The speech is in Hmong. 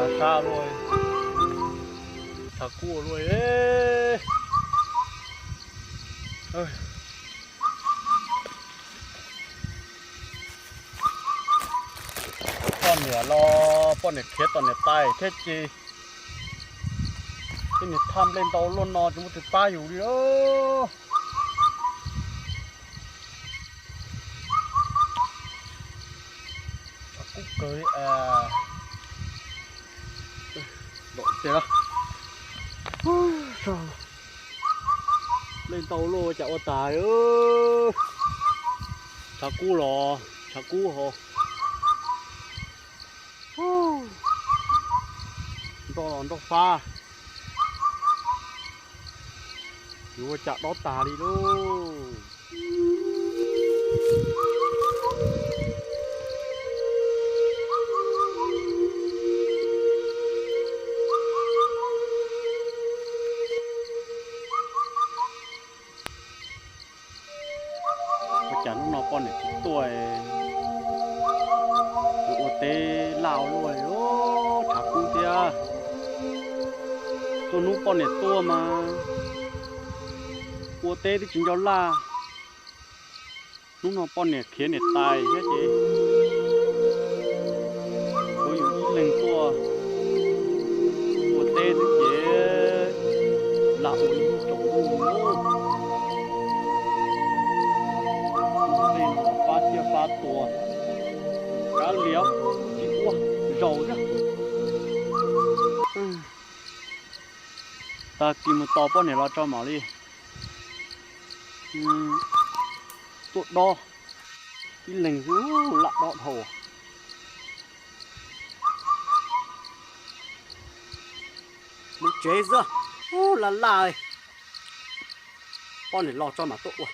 Sab luaj, tshav kub luaj. Poj niam los poj niam khiav tom niam tais thiab ces, tej niag thaj nplej ntau luaj no tsis muaj twg pab yus li os. Kub kawg li. Nplej ntau luaj ua cas ua tas. Tshav kub los tshav kub ho. Nroj los nroj fab, yuav ua cas dob tag li lauj. Ua cas hnub no poj niam tsis tuaj, ua teb laj ua luaj, tshav kub thiab. Tuaj hnub poj niam tuaj mas ua teb twb tsis nco laj. Hnub no poj niam khiav niam tais thiab ces tshuav yus ib leeg tuaj ua teb xwb ces lam ua ib tsoom ntuj lawm. Tej no fab ciaj fab tua, kav liam, tsis ua, zaum xwb. Tag kis mus tos poj niam los tso mam li tuaj dob. Ib leeg xwb lam dob dhau. Mus tsev xwb, ub laj laj. Poj niam los tso mam tuaj ua.